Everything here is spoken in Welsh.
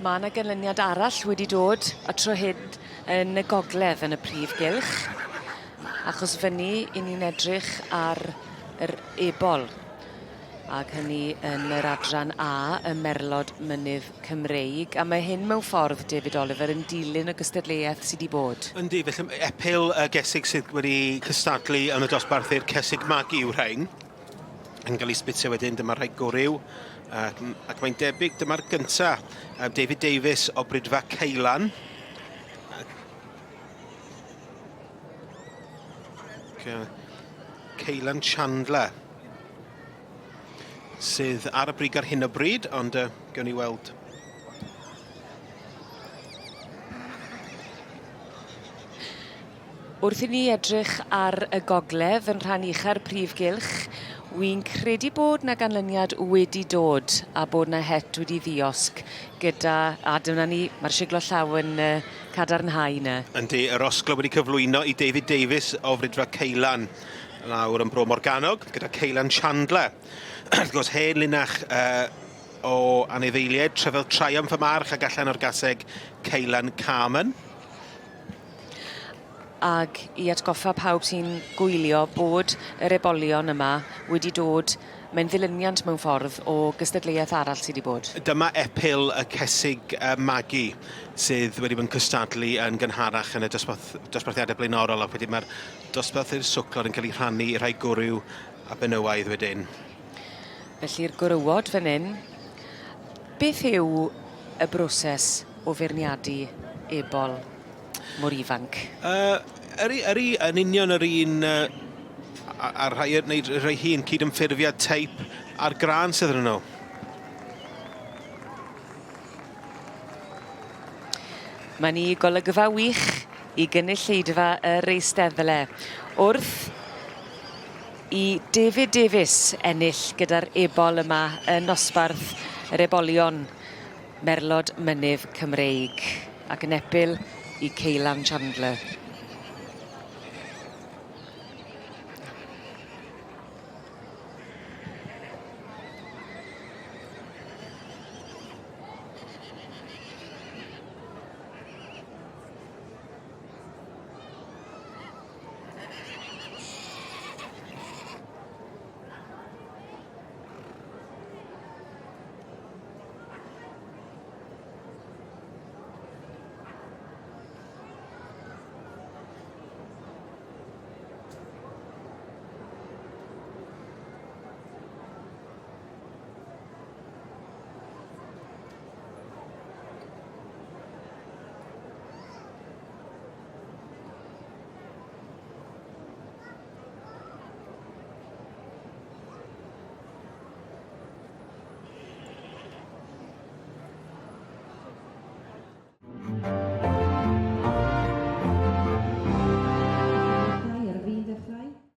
Mae yna ganlyniad arall wedi dod y tro hyn yn y gogledd yn y prif gylch, achos fyny i ni'n edrych ar yr ebol, ac hynny yn yr adran A, y Merlod Mynydd Cymreig, a mae hyn mewn ffordd, David Oliver, yn dilyn y gystadleuaeth sydd wedi bod. Yndi, felly epil y gesig sydd wedi cystadlu yn y dosbarth i'r cesig magu yw rhain. Yn cael ei sbitio wedyn, dyma'r rhai gwryw, ac, ac mae'n debyg dyma'r gynta, David Davies o Bridfa Ceulan. Ceulan Chandler sydd ar y brig ar hyn o bryd, ond uh, gewn ni weld. Wrth i ni edrych ar y gogledd yn rhan ucha'r prif gylch, wi'n credu bod 'na ganlyniad wedi dod a bod 'na het wedi ddiosg gyda... A dyna ni, ma'r siglo llaw yn yy cadarnhau 'ny. Yndi, yr osglo wedi cyflwyno i David Davies o Fridfa Ceulan lawr yn Bro Morgannwg gyda Ceulan Chandler. Wrth gwrs, hen linach uh, o anifeiliaid, Trefel Triumph y march ac allan o'r gaseg Ceulan Carmen. Ag i atgoffa pawb sy'n gwylio bod yr ebolion yma wedi dod, mae'n ddilyniant mewn ffordd o gystadleuaeth arall sydd wedi bod. Dyma epil y cesig magu sydd wedi bod yn cystadlu yn gynharach yn y dosbarth, dosbarthiadau blaenorol ac wedyn mae'r dosbarth i'r swclod yn cael ei rhannu i rhai gwryw a benywaidd wedyn. Felly'r gwrywod fan hyn, beth yw y broses o feirniadu ebol mor ifanc? Yy, yri, yri, yn union yr un uh, a'r rhai, neu rhai hyn, cydymffurfiad teip a'r grân sydd yn nhw. Mae'n i golygfa wych i gynulleidfa yr eisteddle. Wrth i David Davies ennill gyda'r ebol yma yn nosbarth yr ebolion Merlod Mynydd Cymreig ac yn epil i Ceulan Chandler.